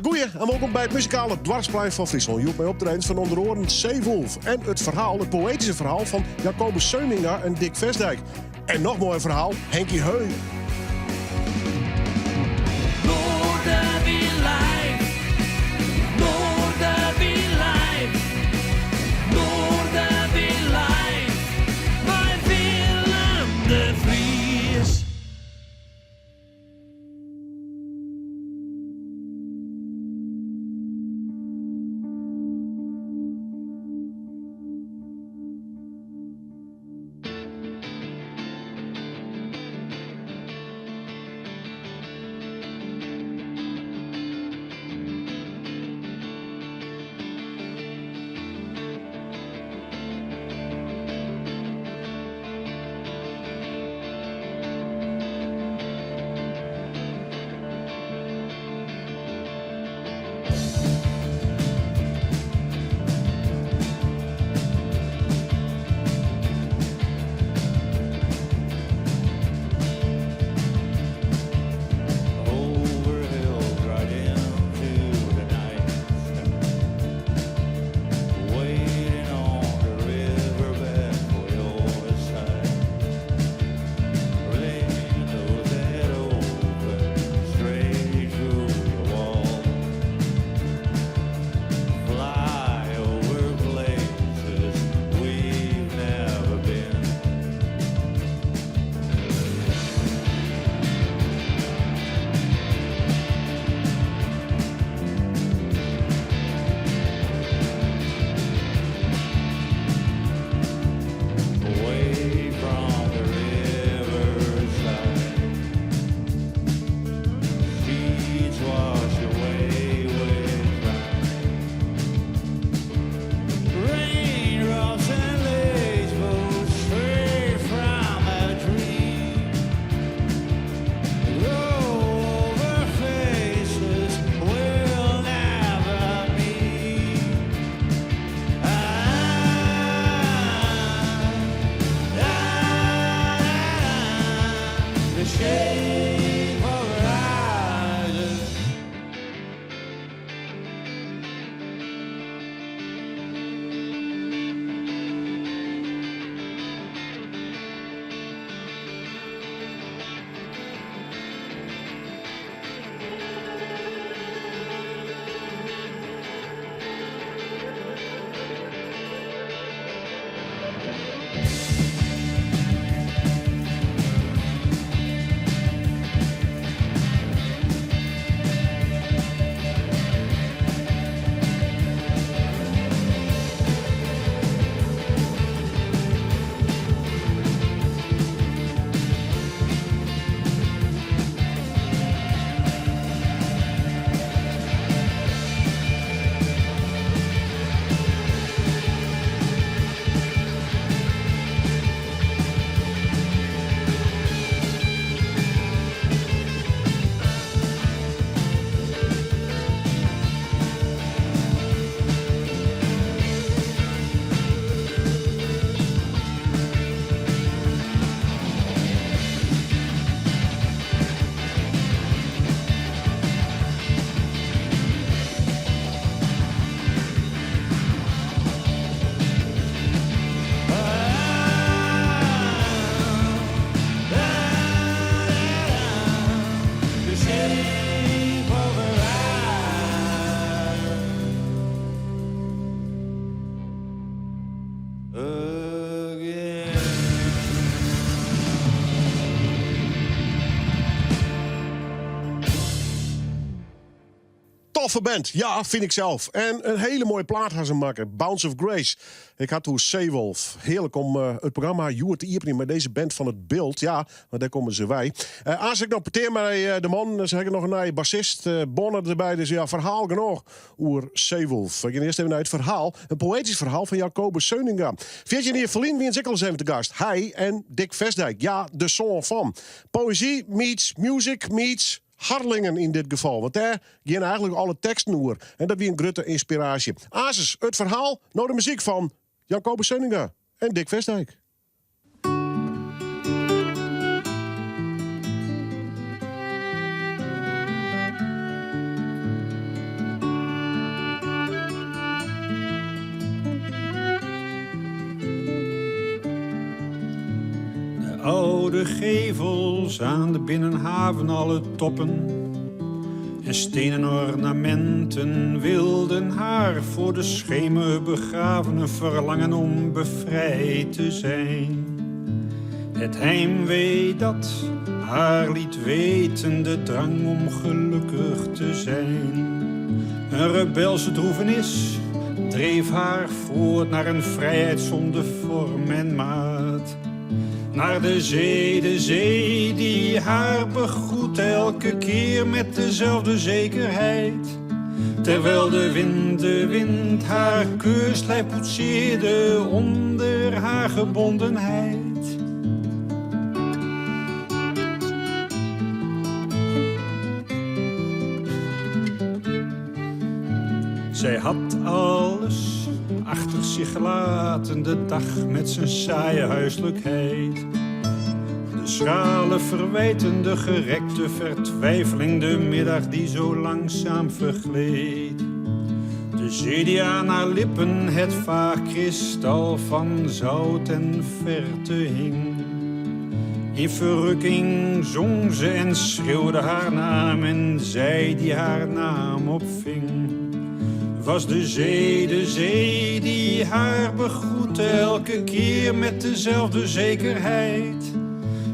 Goeie en wolkom by it muzikale doarpsplein fan Fryslân. Hjoed mei optredens fan ûnder oaren Seewolf en it ferhaal, it poëtyske ferhaal fan Jacobus Seuninga en Dick Vestdijk. En noch moaier ferhaal, Henkie Heu. Toffe band, ja, fyn ik sels. En in hiele moaie plaat ha se makke, Bounce of Grace. Ik ha it oer Seewolf. Hearlik om eh, it programma hjoed te iepenjen mei dizze band fan it Bilt. Ja, want dêr komme se wei. Uh, as ik noch petear mei eh, de man, se hawwe noch in nije bassist, uh, Bonner derby. Dus ja, ferhaal genôch oer Seewolf. We gean earst even nei it ferhaal. In poëtysk ferhaal fan Jacobus Seuninga. 14 jier ferlyn wiene se ek al ris even te gast. Hy en Dick Vestdijk, ja, de soan fan. Poëzy meets music meets Harlingen yn dit gefal. Want dêr geane eigenlik alle teksten oer. En dat wie in grutte ynspiraasje. Ases, it ferhaal, no de muzyk fan Jacobus Seuninga en Dick Vestdijk. oude gevels aan de binnenhaven alle toppen en stenen ornamenten wilden haar voor de schemer begraven een verlangen om bevrijd te zijn. Het heimwee dat haar liet weten de drang om gelukkig te zijn. Een rebelse droevenis dreef haar voort naar een vrijheid zonder vorm en maat. Naar de zee, de zee die haar begroet elke keer met dezelfde zekerheid. Terwijl de wind, de wind haar kustlijn poetseerde onder haar gebondenheid. Zij had alles achter zich gelaten, de dag met zijn saaie huiselijkheid. De schrale, verwijtende, gerekte vertwijfeling, de middag die zo langzaam vergleed. De zee die aan haar lippen het vaag kristal van zout en verte hing. In verrukking zong ze en schreeuwde haar naam en zij die haar naam opving. Was de zee, de zee die haar begroette elke keer met dezelfde zekerheid.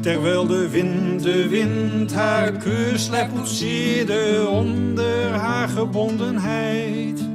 Terwijl de wind, de wind haar kustlijn poetseerde onder haar gebondenheid.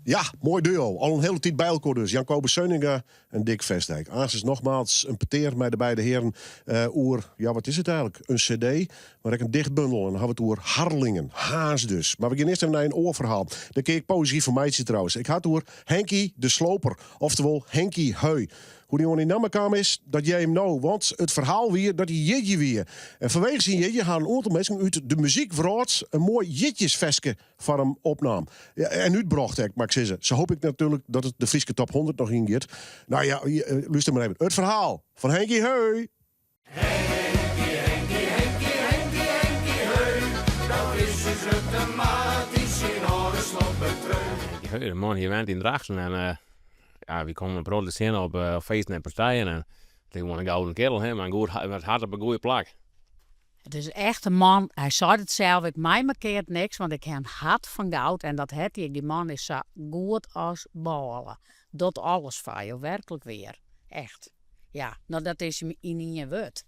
Ja, moai duo. Al in hiele tiid by elkoar dus. Jan Kobus Seunnenga en Dick Vestdijk. Aansens nogmaals in petear mei de beide hearen uh, oer, ja wat is it eigenlik? In CD, mar ek in dichtbundel. En dan hawwe we it oer Harlingen, Harns dus. Mar we gean earst even nei in oar ferhaal. Dêr kin ik poëzy fan meitsje trouwens. Ik ha it oer Henkie de Sloper, oftewol Henkie Heu. Hoe't hy oan dy namme kaam is, dat hearre jim no. Want it ferhaal wie dat hy jierdei wie. En fanwege syn jierdei ha in oantal minsken út de muzykwrâld in moai jierdeisferske foar him opnaam. Ja, en útbrocht ek, moat ik sizze. Sa hoopje ik natuerlik dat it de Fryske top 100 noch yn giet. No ja, lúster mar even. It ferhaal fan Henkie Heu. Henkie, Henkie, Henkie, Henkie, Henkie Heu. Dat is ús grutte maat yn syn âlde sloppetrui. Henkie Heu, de man hy wennet yn Drachten en ja, wy komme in protte tsjin op feesten en partijen en it is gewoan in gouden kerel, hè, mei in goed mei it hert op in goede plak. It is echt in man, hy seit it sels, ik my mankeart niks, want ik ha in hart fan goud en dat hat hy ek. Dy man is sa goed as bôle. Docht alles foar jo, werklik wier. Echt. Ja, no dat is him yn ien wurd.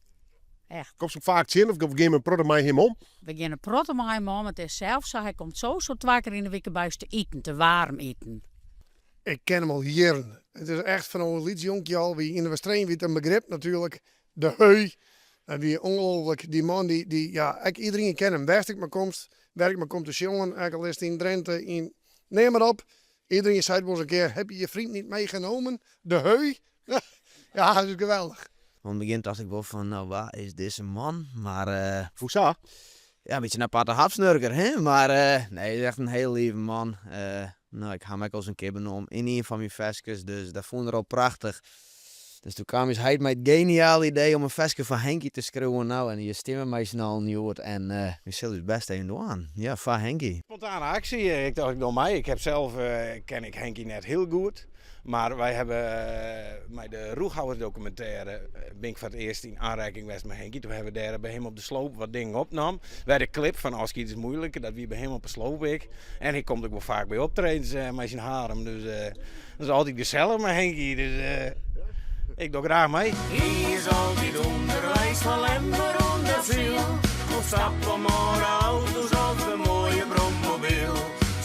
Echt. Komst him faak tsjin of gean jim in protte mei him om? We gean in protte mei him om. It is sels sa, hy komt sowieso twa kear yn de wike by ús te iten, te waarm iten. Ik ken him al jierren. It is echt fan in lyts jonkje al. Wie yn de Westereen wie it in begrip natuerlik. De Heu. Dat wie ongelooflik. Dy man dy, dy, ja, ek iderien ken him. Wêr'tst ek mar komst, wêr ek mar komt te sjongen, ek al is it yn Drinte, yn, neam mar op. Iderien seit wolris in kear, heb je je vriend niet meegenomen? De Heu? Ja, dat is geweldich. Want yn it begjin tocht ik wol fan, no wa is dizze man? Mar. Hoe sa? Ja, in bytsje in aparte hapsnurker, hè? Mar nee, is echt in hiel leave man. No, ik ha him ek alris in kear benommen yn ien fan myn ferskes, dus dat fûn er al prachtich. Dus doe kaam ús heit mei it geniale idee om in ferske foar Henkie te skriuwen. No, en hjir stean we mei syn allen hjoed en wy sille ús bêst even dwaan. Ja, foar Henkie. Spontane aksje, ik tocht ik doch mei. Ik heb zelf, ken ik Henkie net hiel goed. Mar wy hawwe mei de Rûchhouwersdokumintêre bin ik foar it earst yn oanrekking west mei Henkie. Doe hawwe we dêr by him op de sloop wat dingen opnommen. Wer de klip fan Ofskied is moeilik, dat wie by him op de sloop ek. En hy komt ek wol faak by optredens mei syn harem. Dus dat is altyd gesellich mei Henkie. Dus ik doch graach mei. Hy is altyd ûnderweis fan Lemmer oant Delfsyl. Op stap om âlde auto's of de moaie brommobyl.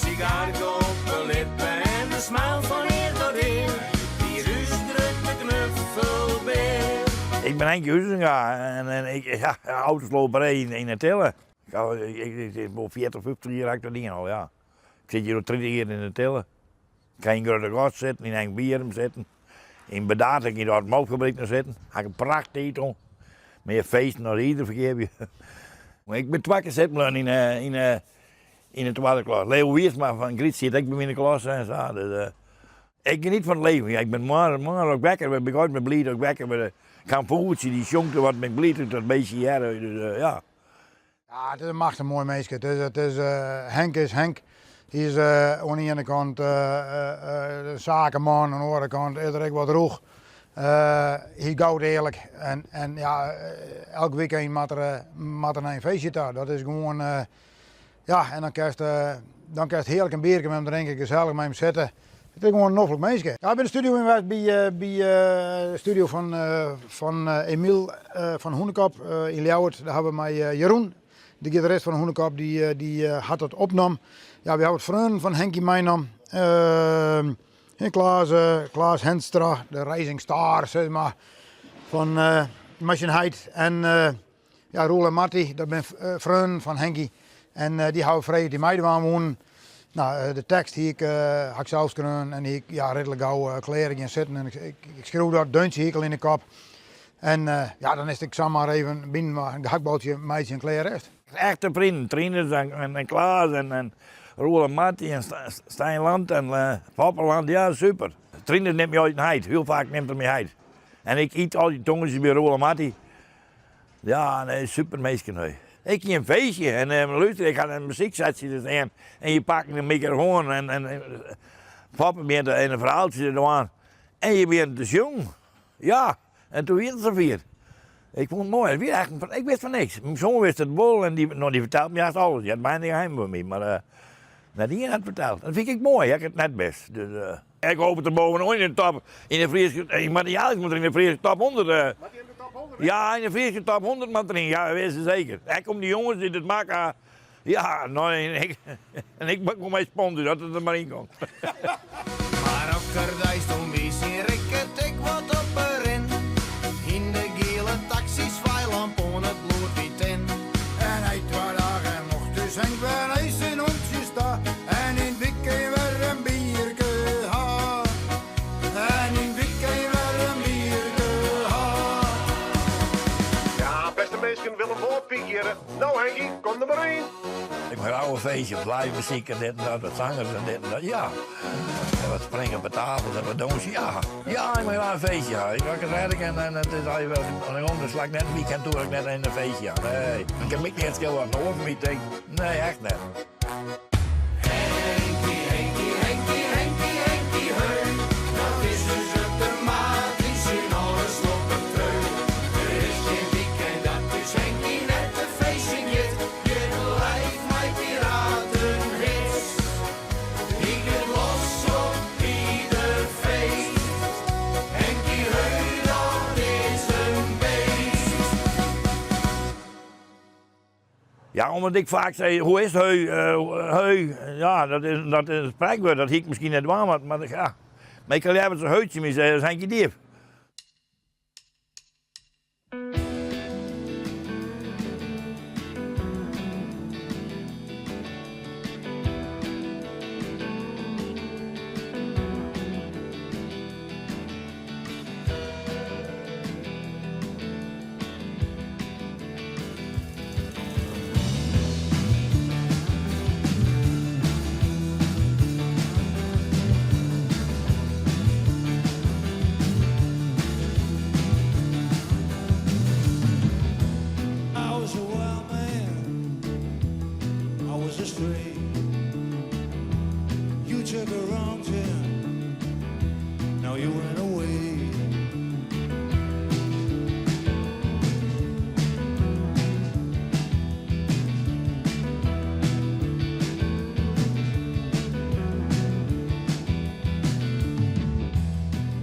Sigaarke op de lippen en in smile fan ear tot ear. Hy is ús grutte knuffelbear. Ik bin Henkie Huizenga en, en ik, ja, autosloperij yn, yn De Tille. Ik, ik, ik, wol 40, 50 jier ha ik dat dien al, ja. Ik sit hjir al 30 jier yn de Tille. Ik ha yn Gruttegat sitten, yn Engwierum sitten, yn Burdaard ha ik yn it âld molkfabryk noch sitten. Ha ik in prachttiid hân. Mear feesten as ieder ferkeapje. Ik bin twa kear sitten bleaun yn yn yn de twadde klas. Leo Wiersma fan Gryt siet ek by my yn de klasse en sa. Dus ik geniet fan it leven. Ja, ik bin moarn moarn as ik wekker wurd, bin ik altyd mar bliid as ik wekker wurd. Ik ha in fûgeltsje dy sjongt wat, bin ik bliid dat ik dat beestje hear. Dus ja. Ja, it is in machtich moai minske. It is, it is, Henk is Henk. Hy is oan de iene kant in sakeman, oan de oare kant is er ek wat rûch. Hy is goud earlik en, en ja, elk weekend moat er, moat er nei in feestje ta. Dat is gewoan, ja, en dan kinst, dan kinst hearlik in bierke mei him drinke, gesellich mei him sitte. It is gewoan in noflik minske. Ja, ik bin de studio yn west by, by de studio fan, fan Emiel fan Hûnekop yn Ljouwert. Dêr hawwe we mei Jeroen, de gitarist fan Hûnekop, dy, dy hat dat opnommen. Ja, we hawwe wat freonen fan Henkie meinommen. Klaas, Klaas Henstra, de rising star, sis mar, fan mei syn heit. En ja, Roel en Marty, dat binne freonen fan Henkie. En dy hawwe frege oft dy meidwaan woenen. No, de tekst hie ik, ha ik sels skreaun en hie ik ja, ridlik gau klear. Ik gean sitten en ik, ik, ik skriuw dat, deuntsje hie ik al yn de kop. En ja, dan is it ek samar even binnen in gehaktbaltsje meitsje en klear is it. Echte vrienden, Trinus en, en, en Klaas en, en Roel en Marty en Stijn Land en Foppe ja super. Trinus nimt my altyd heit, hiel faak nimt er my heit. En ik yt altyd tongersdei by Roel en Marty. Ja, nee, super minsken hé. Ik hie in feestje en lúster, ik ha in muzyksetsje te stean en je pakken de microfoon en, en Foppe begjint in ferhaaltsje te dwaan en je begjinne te sjongen. Ja, en toen wie it safier. Ik fûn it moai, it wie echt, ik wist fan niks. Myn soan wist it wol en dy, no, dy fertelt my hast alles. Dy hat bijna geheim foar my, mar uh, net ien hat ferteld. Dat fyn ik moai, dat ik it net wist. Dus, uh, ik hoop er bovenop yn de top, yn de Fryske, ik moat ja, ik moat er yn de Fryske top 100. Uh, Moat hy yn de top 100? Ja, yn de Fryske top 100 moat er yn, ja, wist se seker. Ek om dy jonges dy't it makke, ja, no, en ik, en ik kom mei sponsor, dat it der mar yn komt. Mar okkerdeis toen wie syn Rikkert ek wat op 'e rin. Yn de giele taksy swaailamp oan it lûd wie tin. En nei twa dagen mocht ús Henk wer nei syn hûntsjes ta. En yn 't wykein wer in bierke ha. En yn 't wykein wer in bierke ha. Ja, bêste minsken, Willem Wâldpyk hjir. No Henkie, kom der mar yn. Ik mei oude feestje, live muzyk en dit en dat, wat zangers en dit en dat, ja. En wat springen op de tafel en wat dûnsje, ja. Ja, ik mei graach in feestje ha. Ik het werk en het is al even, om de slag net een weekend toe, ik net in een feestje ha. Nee, ik kan mich net skillen wat een oar fan my tinkt. Nee, echt net. Henkie, Henkie, Henkie, Henkie, Henkie Heu. Dat is ús grutte maat yn syn alle sloppe treu. Der is gjin weekend dat ús Henkie net te feestjen giet. Giet live mei piratenhits. Hy giet los op ieder feest. Henkie Heu, dat is in beest. Ja, omdat ik faak sei, hoe is it heu, heu, ja, dat is in sprekwurd, dat hie ik miskien net dwaan moatten, mar ja. Mar ik ha leaver se heu tsjin my sizze as Henkie Dief. I was a wild man, I was astray. You took a wrong turn, now you went away.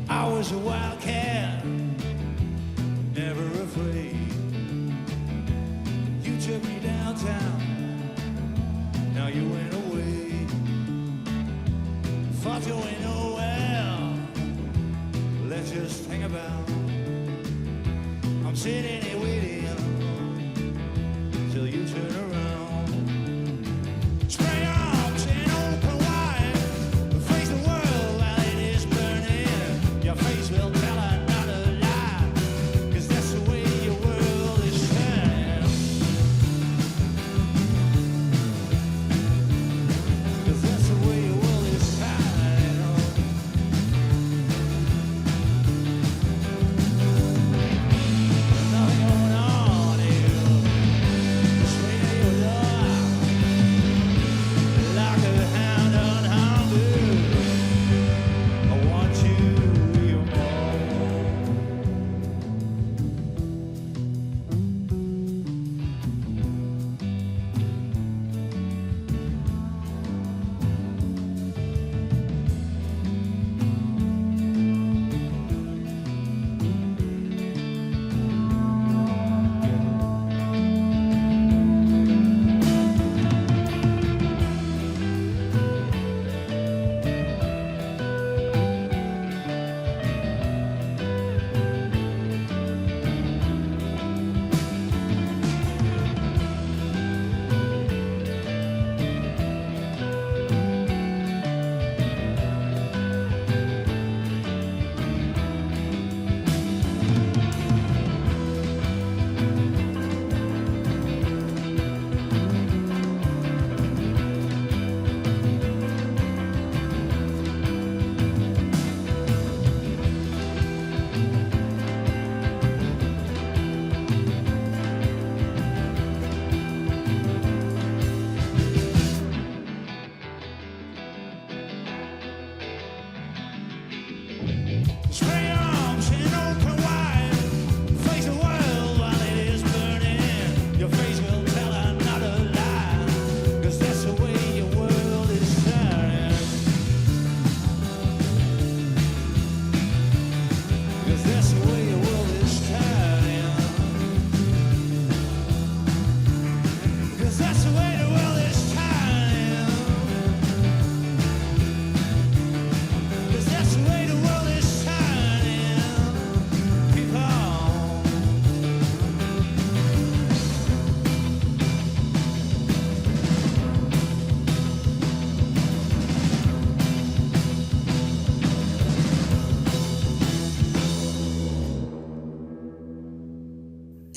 I was a wildcat, never afraid. You took me downtown, now you went away. Thought you went nowhere. Let's just hang about. I'm sitting here waiting till you turn around. Spring arms and open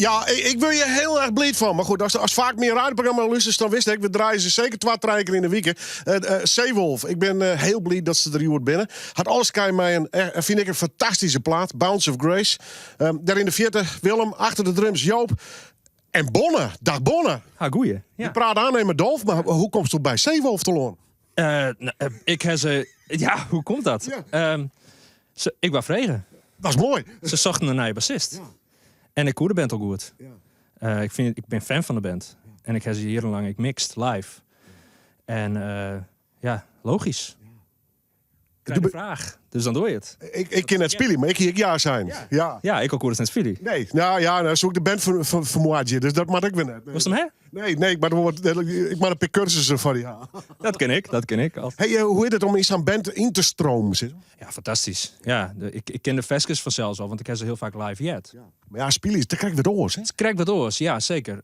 Ja, ik wurd hjir hiel erch bliid fan. Mar goed, ast faak myn radioprogramma lústerst, dan witst ek, we draaie se seker twa, trije kear yn de wike. Zeewolf, ik bin hiel bliid dat se der hjoed binne. Hat alles krije mei in, fyn ik, in fantastyske plaat, Bounce of Grace. Dêr yn de fierte, Willem, achter de drums, Joop. En Bonne, dag Bonne. Ha, goeie. Ja. Je praat aannemer Dolf, mar hoe komsto by Zeewolf telâne? Ik ha se. Ja, hoe komt dat? Ja. Se, ik waard frege. Dat is moai. Se sochten in nije bassist. Ja. En ik koe de band al goed. Ja. Ik, fyn, ik bin fan fan de band. En ik ha se jierrenlang ek mixed live. En ja, logysk. Krijg de fraach, dus dan doe je it. Ik kin net spylje, mar ik hie ek ja sein. Ja. Ja. Ja, ik al koe it net spylje. Nee, nou ja, dan soe ik de band fermoardzje, dus dat moat ek wer net. Wolst him ha? Nee, nee, ik moat wol wat, ik moat in pear kursussen foar dy ha. Dat kin ik, dat kin ik. Hey, hoe is it om yn sa'n band yn te stromen? Sis? Ja, fantastysk. Ja, de, ik ken de ferskes fansels al, want ik ha se hiel faak live heard. Ja. Mar ja, spylje is krekt wat oars, hè? It is krekt wat oars, ja, seker.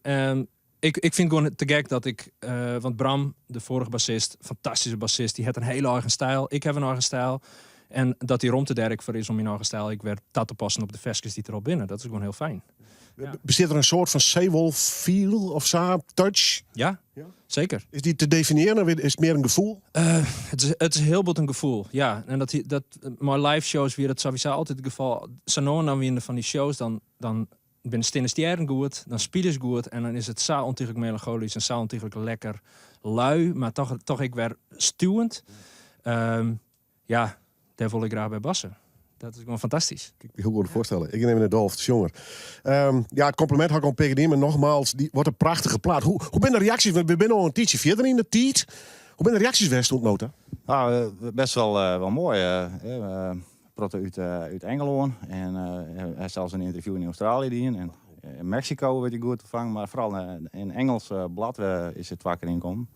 Ik fyn it gewoan te gek dat ik, want Bram, de foarige bassist, fantastyske bassist, dy hat in hiele eigen styl. Ik ha in eigen styl. En dat dy romte dêr ek foar is om myn eigen styl ek wer ta te passen op de ferskes dy't der al binne. Dat is gewoan hiel fijn. Ja. Bestiet der in soart fan Zeewolf feel of sa, touch? Ja, Ja? zeker. Is dy te definiëren of is it mear in gefoel? It is hiel bot in gefoel, ja. En dat, dat, mei live shows wie dat sawiesa altyd it gefal. Sa no en dan wiene der fan dy shows, dan binne steane stjerren goed, dan spylje se goed en dan is it sa ûntychlik melancholysk en sa ûntychlik lekker lui, mar toch, toch ek wer stuwend. Ja, dêr wol ik graach by basse. Dat is gewoan fantastysk. Ik hiel goed foarstelle. Ik nim de Dolf, de sjonger. Ja, it kompliment ha ik al in pear kear dien, mar nogmaals, dy, wat in prachtige plaat. Hoe binne de reaksjes? Want we binne al in tiidsje fierder yn de tiid. Hoe binne de reaksjes west oant no ta? Nou, best wel moai. Protte út Engelân en hy hat sels in ynterview yn Australië dien en yn Meksiko wurdt hy goed ûntfangen, mar foaral yn Ingelsk blad is er twa kear ynkommen.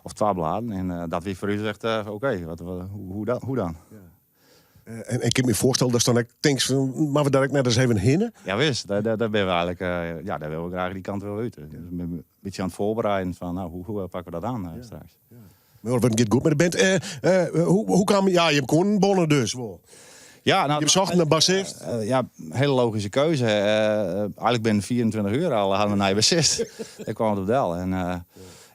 Of twa bladen en dat wie foar ús echt oké, hoe dan? En ik kin my foarstelle datst dan ek tinkst, moatte we dêr ek net ris even hinne? Ja wis, dêr binne we eigenlik, ja, dêr wolle we graach dy kant wol út. Dus we binne in bytsje oan it foarbereiden fan, nou, hoe pakke we dat oan straks. Maar it giet goed mei de band. Hoe kaam, ja, jim koenen Bonne dus wol. Ja, nou, Jim sochten in bassist. Ja, hiele logyske keuze. Eigenlik binnen 24 uur al hadden we in nije bassist. Dêr kaam it op del. En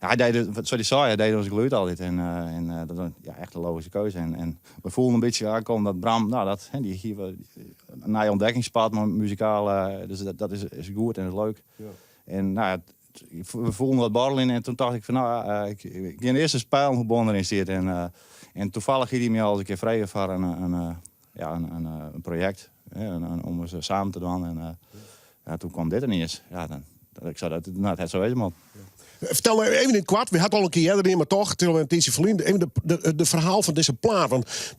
ja, hy die, sa't hy sei, hy die ons gelûd altyd. En dat was ja, echt in logyske keuze. En we foelen in bytsje oankommen dat Bram, nou, dat, hè, dy hie in nij ûntdekkingspad, mar muzikaal, dus dat is goed en is leuk. En nou ja, we foelen wat borreljen en toen tocht ik fan, nou ja, ik gean earst ris peilen hoe't Bonne deryn stiet. En toevallig hie hy my al ris in kear frege foar in, ja, in projekt, hè, om ris samen te dwaan. En ja, toen kwam dit ineens. Ja, dan, ik sei dat, nou, it hat sa wêze moatten. Fertel my even yn it koart, we ha it al in kear earder dien, mar toch, it is alwer in tiidsje ferlyn, even de ferhaal fan dizze plaat. Want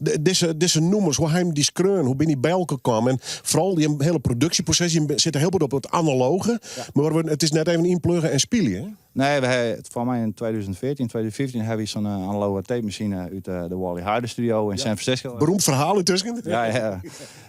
dizze nûmers, hoe ha jim dy skreaun, hoe binne dy by elkoar kaam? En foaral dy hiele produksjeproses, jim sitte hiel bot op it analoge, mar it is net even ynplugge en spylje, hè? Nee, we ha foar my yn 2014, 2015 ha wy sa'n analoge tapemachine út de Wally Heider studio yn San Francisco. Beroemd ferhaal yntusken. Ja, ja.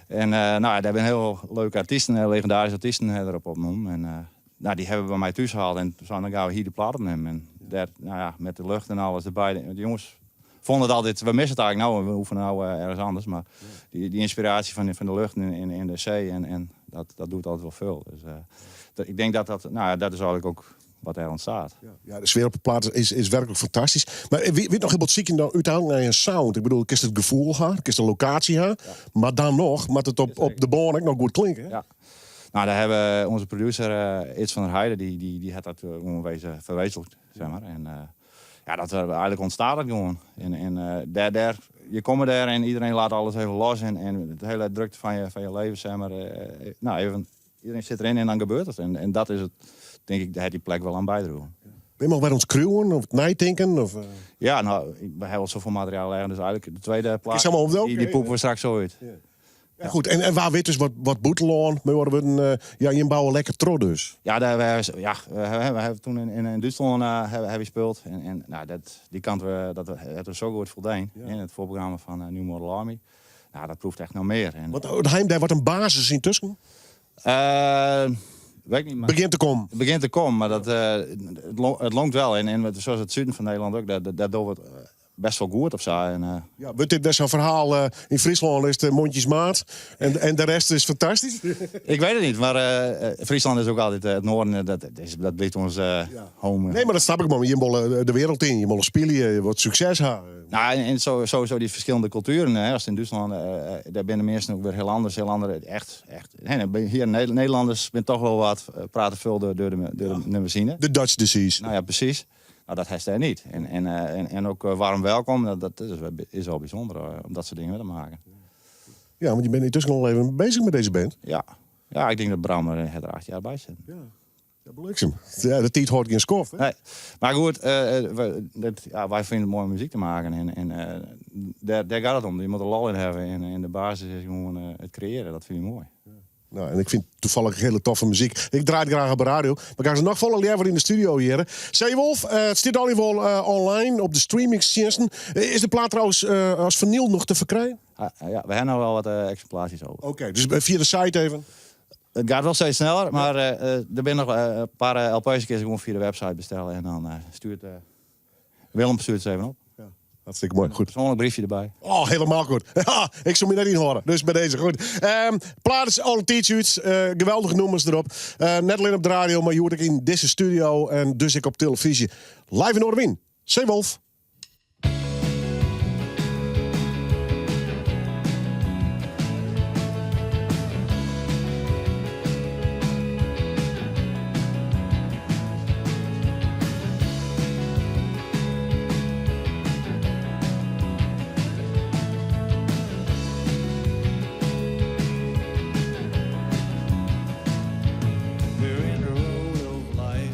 En nou, dêr binne hiel leuke artysten, legindaryske artysten derop opnommen. En nou, dy hawwe we by my thús helle en toen seinen we, hier de plaat opnimme. En dêr, nou ja, met de lucht en alles derby. De jonges vonden het altijd, we missen het eigenlijk nou, we oefenen nou ergens anders. Maar die inspiratie van de lucht in de zee en dat doet altijd wel veel. Dus ik denk dat dat, nou ja, dat is eigenlijk ook wat er ontstaat. Ja, de sfeer op de plaat is werklik fantastysk. Mar wie noch hiel wat sykjen dan úteinlik nei in sound? Ik bedoel, kinst it gefoel ha, kinst de lokaasje ha, mar dan noch moat it op de bân ek noch goed klinke. Ja. Nou, daar hebben onze producer Ids van der Heijden, die hat dat gewoan wezen verwezenlijkt, zeg maar. En ja, dat eigenlijk ontstaat het gewoon. En daar, je komt daar en iedereen laat alles even los en het hele drukte van je leven, zeg maar. Nou, even, iedereen zit erin en dan gebeurt het. En dat is het, denk ik, daar heeft die plek wel aan bijdroegen. Ben je nog bij ons kruwen of nijtinken? Of? Ja, nou, we hebben al zoveel materiaal liggen, dus eigenlijk de tweede plaat, Is allemaal op de die poepen we straks zo uit. Ja. Ja, goed, en waar weet dus wat boetelon, maar we worden, ja, je bouwen lekker tro dus. Ja, daar, we, ja, we, we hebben toen in Duitsland hebben we gespeeld. En, nou, dat, die kant we, dat hebben we zo goed voldaan in het voorprogramma van New Model Army. Nou, dat proeft echt nog meer. En, Want het Heim, daar wordt een basis intussen? Weet ik niet, maar Begint te komen. Het begint te komen, maar het lonkt wel. En zoals het zuiden van Nederland ook, daar doen we het best wel goed of zo. En, Ja, wurdt dit best zo'n ferhaal yn Fryslân is it mondjesmaat en, en de rest is fantastysk? Ik weet het niet, maar Friesland is ook altijd het noorden, dat blijft ons home. Nee, maar dat snap ik man. Je moet de wereld in, je moet spelen, je wordt succes hebben. Nou, en sowieso die verschillende culturen. Hè. Als in Duitsland, daar zijn de mensen ook weer heel anders, heel andere. Echt, echt. Hè, hier Nederlanders zijn toch wel wat, praten veel door de machine. De Dutch disease. Nou ja, precies. Nou, dat heeft hij niet. En ook warm welkom, dat is wel bijzonder om dat soort dingen te maken. Ja, want je bent intussen al even bezig met deze band. Ja, ja, ik denk dat Bram er 8 jaar bij zit. Ja, ja bliksem. Ja, de tijd hoort geen skof. Hè? Nee. Maar goed, ja, wij vinden het mooi om muziek te maken. En daar gaat het om. Je moet er lol in hebben. En de basis is gewoon het creëren. Dat vind ik mooi. Ja. Nou, en ik vind toevallig hele toffe muziek. Ik draai het graag op de radio. Maar gaan ze nog volle liever in de studio hier. Zeewolf, het zit al wel online op de streamingsdiensten. Is de plaat trouwens als vinyl nog te verkrijgen? Ah, ja, we hebben nog wel wat exemplaartjes over. Oké, dus via de site even? Het gaat wel steeds sneller, maar er zijn nog een paar LP's kun je gewoon via de website bestellen. En dan stuurt Willem stuurt ze even op. Ja, hartstikke mooi. Goed. Persoonlijk briefje erbij. Oh, helemaal goed. Ik zou me net in horen. Dus bij deze goed. Plaat is alle t-shirts. Geweldige nummers erop. Net alleen op de radio, maar je hoort ik in deze studio en dus ik op televisie. Live in Noardewyn. Zeewolf. We're in the road of life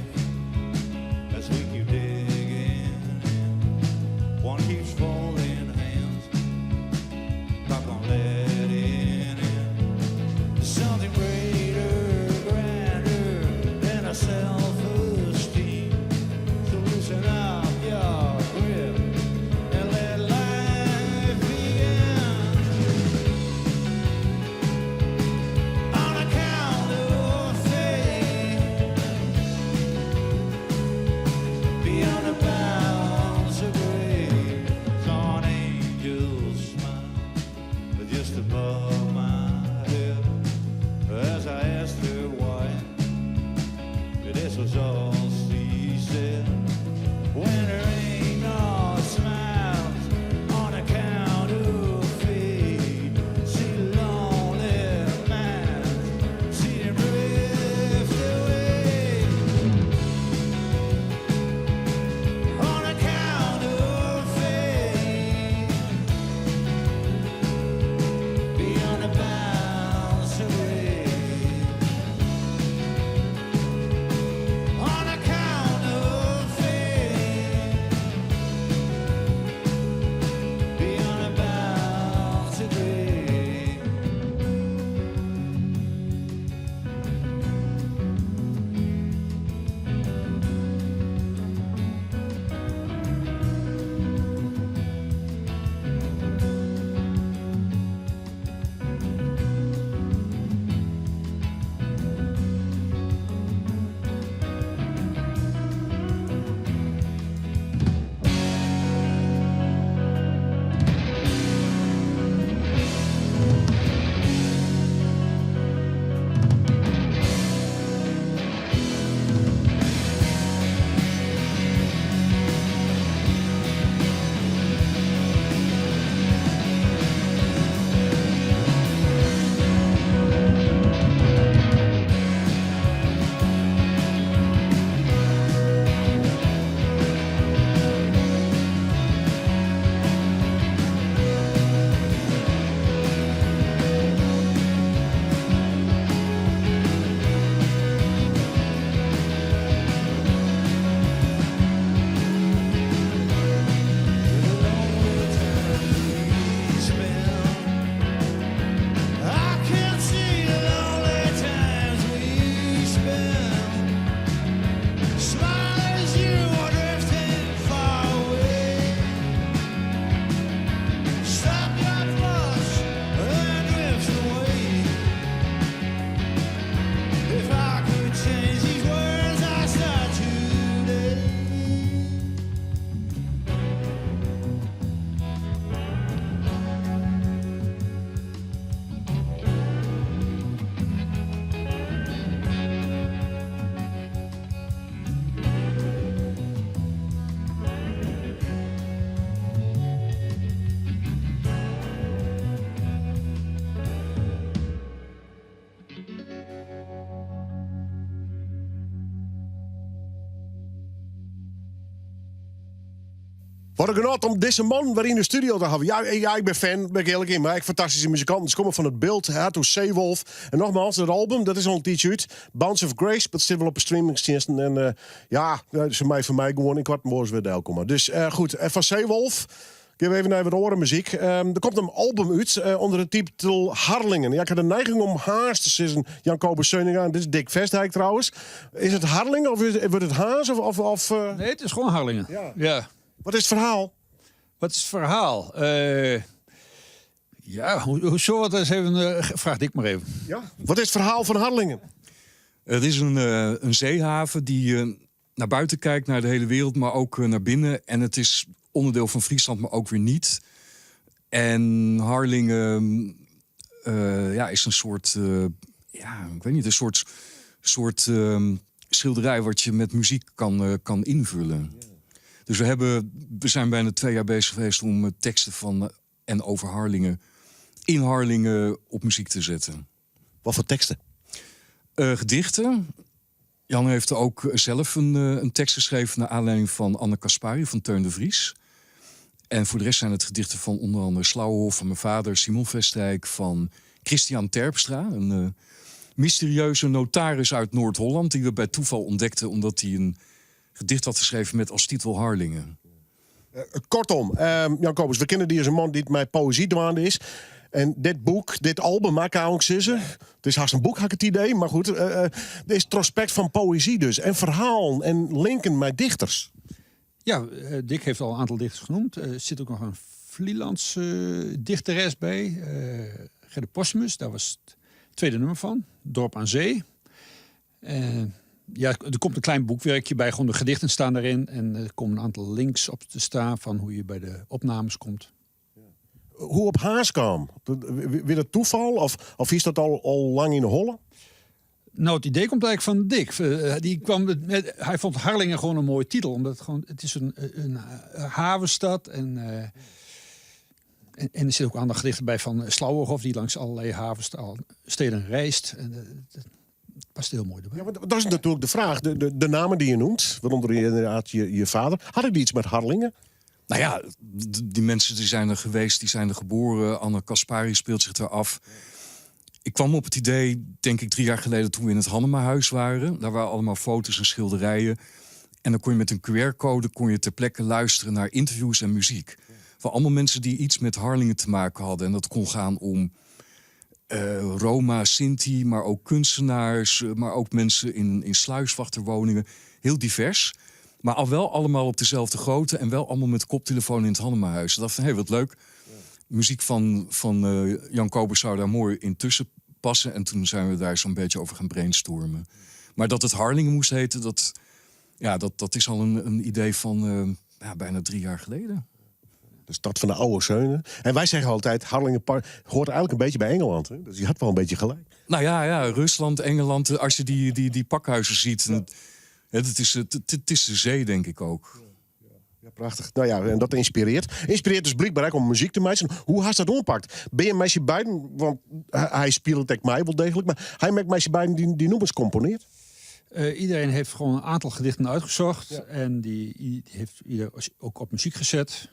as we keep digging. Wat in genot om dizze man wer yn de studio te hawwen. Ja, ja, ik bin fan, bin ik earlik yn, mar ek fantastyske muzikanten. Se komme fan it Bilt, ha it oer Seewolf. En nogmaals, dat album, dat is al in tiidsje út. Bounce of Grace, dat sit wol op de streamingstsjinsten. En eh, ja, se mei foar my gewoan ynkoarten wolris wer delkomme. Dus eh, goed, en fan Seewolf gean we even nei wat oare muzyk. Ehm, der komt in album út eh, ûnder de titel Harlingen. Ja, ik ha de neiging om Harns te sizzen, Jan Kobus Seuninga. En dit is Dick Vestdijk trouwens. Is it Harlingen of is, wurdt it Harns? Of, of, of, eh? Nee, it is gewoan Harlingen. Ja. ja. Wat is it ferhaal? Wat is it ferhaal? Eh, ja, hoe, hoe wat eens even, uh, vraag ik maar even. Ja? Wat is het verhaal van Harlingen? Het is een, een zeehaven die naar buiten kijkt, naar de hele wereld, maar ook naar binnen. En het is onderdeel van Friesland, maar ook weer niet. En Harlingen ja, is een soort, ja, ik weet niet, een soort, soort schilderij wat je met muziek kan, kan invullen. Dus we, hebben, we zijn bijna 2 jaar bezig geweest om teksten van en over Harlingen in Harlingen op muziek te zetten. Wat voor teksten? Gedichten. Jan heeft ook zelf een tekst geschreven naar aanleiding van Anne Caspari van Theun de Vries. En voor de rest zijn het gedichten van onder andere Slauerhoff, van mijn vader Simon Vestdijk, van Christian Terpstra, een mysterieuze notaris uit Noord-Holland, die we bij toeval ontdekten omdat hij een gedicht had geschreven met als titel Harlingen. Kortom, Jan Kobus, we kenne dy as in man dy't mei poëzy dwaande is. En dit boek, dit album, mei ik sizze. It is hast in boek, ha ik it idee. Mar goed, it is prospekt fan poëzy dus. En ferhalen en linken mei dichters. Ja, Dick heeft al een aantal dichters genoemd. Er zit ook nog een Vlielandse dichteres bij. Gerda Posthumus, daar was het tweede nummer van. Dorp aan Zee. Ja, er komt een klein boekwerkje bij. Gewoon de gedichten staan daarin. En er komen een aantal links op te staan van hoe je bij de opnames komt. Hoe op Harns kaam? Wie dat toeval of, of is dat al, al lang yn 'e holle? Nou, het idee komt eigenlijk van Dick. Die kwam met, hij vond Harlingen gewoon een mooie titel. Omdat het gewoon, het is een havenstad. En er zitten ook andere gedichten bij van Slauerhoff... die langs allerlei havensteden reist. En dat past heel mooi erbij. Ja, maar dat is natuurlijk de vraag. De namen die je noemt, waaronder inderdaad je vader... hadden die iets met Harlingen? Nou ja, die mensen die zijn er geweest, die zijn er geboren. Anne Caspari speelt zich daar af. Ik kwam op het idee, denk ik, 3 jaar geleden toen we in het Hannemahuis waren. Daar waren allemaal foto's en schilderijen. En dan kon je met een QR-code kon je ter plekke luisteren naar interviews en muziek. Van allemaal mensen die iets met Harlingen te maken hadden. En dat kon gaan om Roma, Sinti, maar ook kunstenaars, maar ook mensen in sluiswachterwoningen. Heel divers. Maar al wel allemaal op dezelfde grootte en wel allemaal met koptelefoon in het Hannemahuis. Ik dacht van, hé, wat leuk. Muziek van Jan Kobus zou daar mooi in tussen passen. En toen zijn we daar zo'n beetje over gaan brainstormen. Maar dat het Harlingen moest heten, dat, ja, dat is al een idee van ja, bijna 3 jaar geleden. De stad van de oude zeunen. En wij zeggen altijd, Harlingen hoort eigenlijk een beetje bij Engeland. Hè? Dus je had wel een beetje gelijk. Nou ja, Rusland, Engeland, als je die pakhuizen ziet. En het is de zee, denk ik ook. Ja, prachtig. Nou ja, en dat inspireert. Inspireert dus blykber ek om muzyk te meitsjen. Hoe hast dat oanpakt? Binne jim mei syn beiden, want hy spilet ek mei wel deeglik, mar hy makke mei syn beiden dy nûmers komponearre? Iedereen heeft gewoon een aantal gedichten uitgezocht. En die heeft ieder ook op muziek gezet.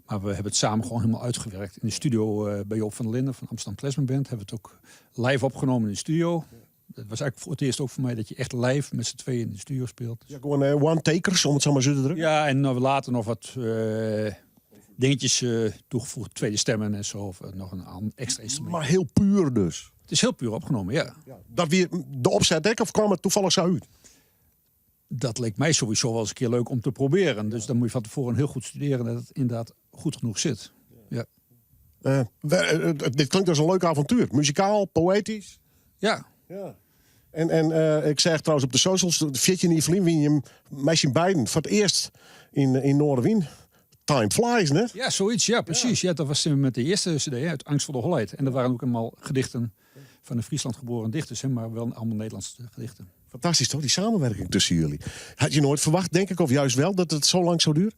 Maar we hebben het samen gewoon helemaal uitgewerkt. In de studio bij Joop van der Linden van Amsterdam Klezmer Band hebben we het ook live opgenomen in de studio. Dat was eigenlijk voor het eerst ook voor mij dat je echt live met z'n tweeën in de studio speelt. Ja, gewoon one-takers, om het zo maar zo te drukken. Ja, en nog later nog wat dingetjes toegevoegd, tweede stemmen en zo. Of nog een extra instrument. Maar heel puur dus. Het is heel puur opgenomen, ja. Dat wie de opzet ek, of kwam it tafallich sa út? Dat leek mij sowieso wel eens een keer leuk om te proberen. Dus dan moet je van tevoren heel goed studeren dat het inderdaad goed genoeg zit. Ja. Dit klinkt als in leuk avontuer. Muzikaal, poëtysk. Ja. Ja. En ik seach trouwens op de socials, 14 ferline wienen jim mei syn beiden foar it earst yn Noardewyn. Time flies, net? Ja, zoiets. Ja, precies. Ja. dat was met de eerste cd, uit Angst voor de Holheid. En dat waren ook allemaal gedichten van de Friesland geboren dichters, hè, maar wel allemaal Nederlandse gedichten. Fantastysk toch, dy samenwurking tusken jim. Had je nooit ferwachte, tink ik, of juist wel, dat it sa lang sa duurt?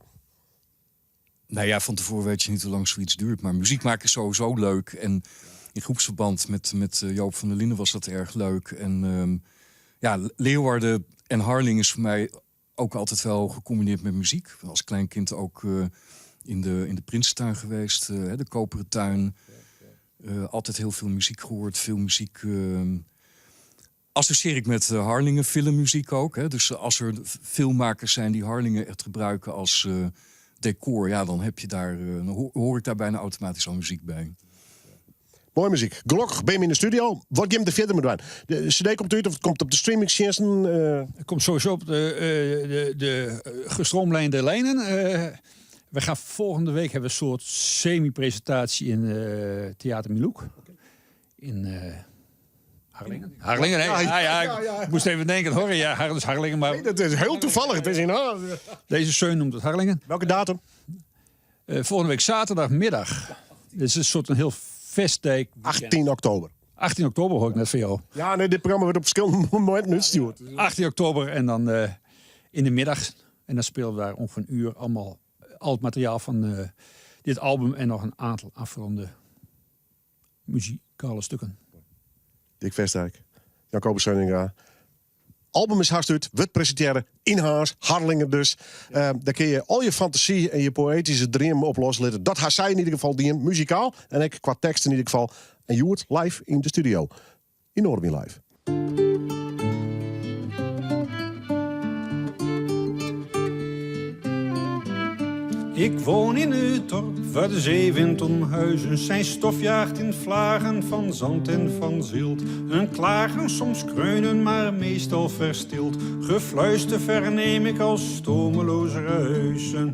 Nou ja, van tevoren weet je niet hoe lang zoiets duurt. Maar muziek maken is sowieso leuk. En in groepsverband met Joop van der Linden was dat erg leuk. En ja, Leeuwarden en Harlingen is voor mij ook altijd wel gecombineerd met muziek. Als klein kind ook In de, in de Prinsentuin geweest, de Koperen Tuin. Altijd heel veel muziek gehoord, veel muziek associeer ik met Harlingen filmmuziek ook. Hè? Dus als er filmmakers zijn die Harlingen echt gebruiken als decor, ja, dan heb je daar, dan hoor ik daar bijna automatisch al muziek bij. Mooi muziek. Gelokkich bin je yn de studio. Wat gean jim der fierder mei dwaan? De CD komt út of it komt op de streamingtsjinsten? Het komt sowieso op de gestroomlijnde lijnen. We gaan volgende week hebben we een soort semi-presentatie in Theater Milou. In Harlingen. Harlingen, hè? Ja, Ja, ja, ja, ja. ik moest even denken, hoor. Ja, dat is Harlingen, maar Nee, dat is heel toevallig. Het is in Harlingen. Deze zeun noemt het Harlingen. Welke datum? Volgende week zaterdagmiddag. Dit is een soort een heel festdijk. 18 oktober. 18 oktober hoor ik net van jou. Ja, nee, dit programma wordt op verschillende momenten uitgestuurd. 18 oktober en dan in de middag. En dan spelen we daar ongeveer een uur allemaal al het materiaal van dit album en nog een aantal afgeronde muzikale stukken. Dick Vestdijk, Jacobus Seuninga. Album is hast út, wurdt presintearre yn Harns, Harlingen dus. Daar kun je al je fantasie en je poëtische dream op loslitte. Dat ha sy yn ieder gefal dien, muzikaal en ek kwa tekst yn ieder gefal. En hjoed live yn de studio. Yn Noardewyn Live. Ik woon in het dorp waar de zeewind om huizen zijn stof jaagt in vlagen van zand en van zilt. Een klagen, soms kreunen, maar meestal verstild. Gefluister verneem ik als stomeloos ruisen.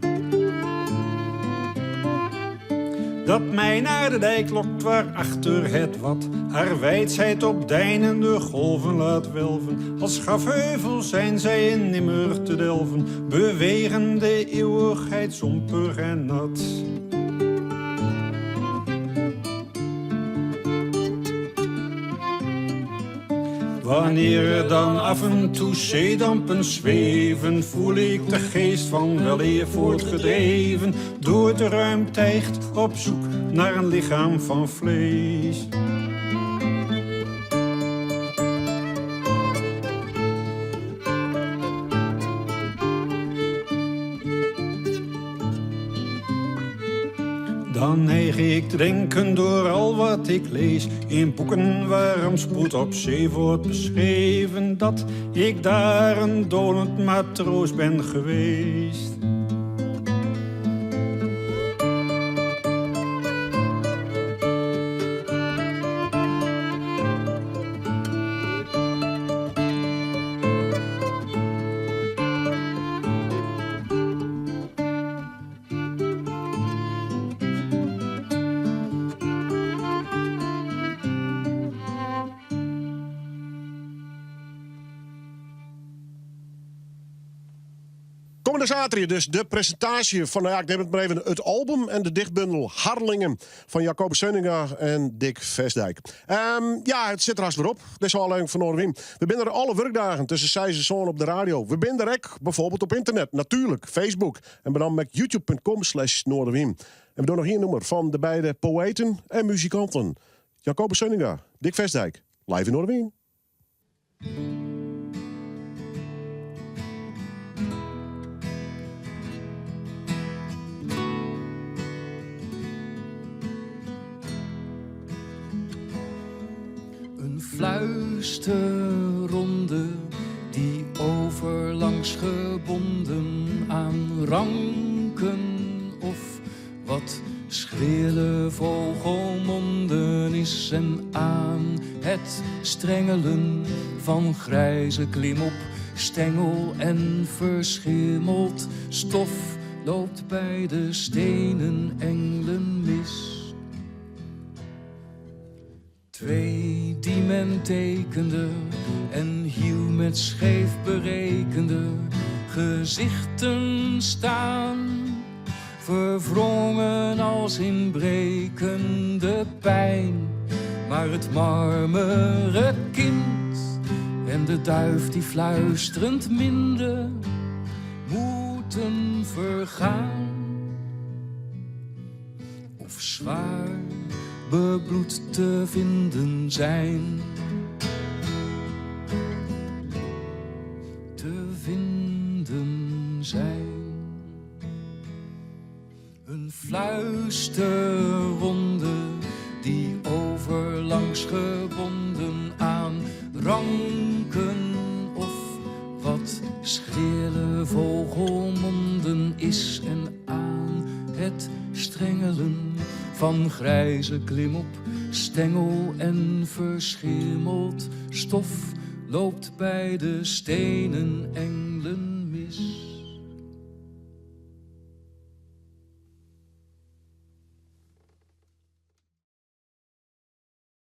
Dat mij naar de dijk lokt waar achter het wat haar wijsheid op deinende golven laat welven. Als grafheuvel zijn zij in nimmer te delven, bewegen de eeuwigheid zompig en nat. Wanneer er dan af en toe zeedampen zweven, voel ik de geest van weleer voortgedreven. Door de ruimte tijgt op zoek naar een lichaam van vlees. Dan neig ik te denken door al wat ik lees in boeken waar rampspoed op zee wordt beschreven, dat ik daar een dolend matroos ben geweest. Kommende saterdei dus de presintaasje fan, nou ja, ik nim it mar even, it album en de dichtbundel Harlingen fan Jacobus Seuninga en Dick Vestdijk. Ja, it sit der hast wer op, dizze ôflevering fan Noardewyn. We binne der alle wurkdagen tusken seis en sân op de radio. We binne der ek bijvoorbeeld op ynternet, natuerlik, Facebook en benammen ek youtube punt com slash Noardewyn. En we dogge noch ien nûmer fan de beide poëten en muzikanten. Jacobus Seuninga, Dick Vestdijk, live yn Noardewyn. Een fluisterronde die overlangs gebonden aan ranken of wat schrille vogelmonden is en aan het strengelen van grijze klimop, stengel en verschimmeld stof loopt bij de stenen engelen mis. Twee die men tekende en hiel met scheef berekende gezichten staan, verwrongen als in brekende pijn. Maar het marmeren kind en de duif die fluisterend minde, moeten vergaan of zwaar bebloed te vinden zijn. Te vinden zijn. Een fluisterronde die overlangs gebonden aan ranken of wat schrille vogelmonden is en aan het strengelen van grijze klimop, stengel en verschimmeld stof loopt bij de stenen engelen mis.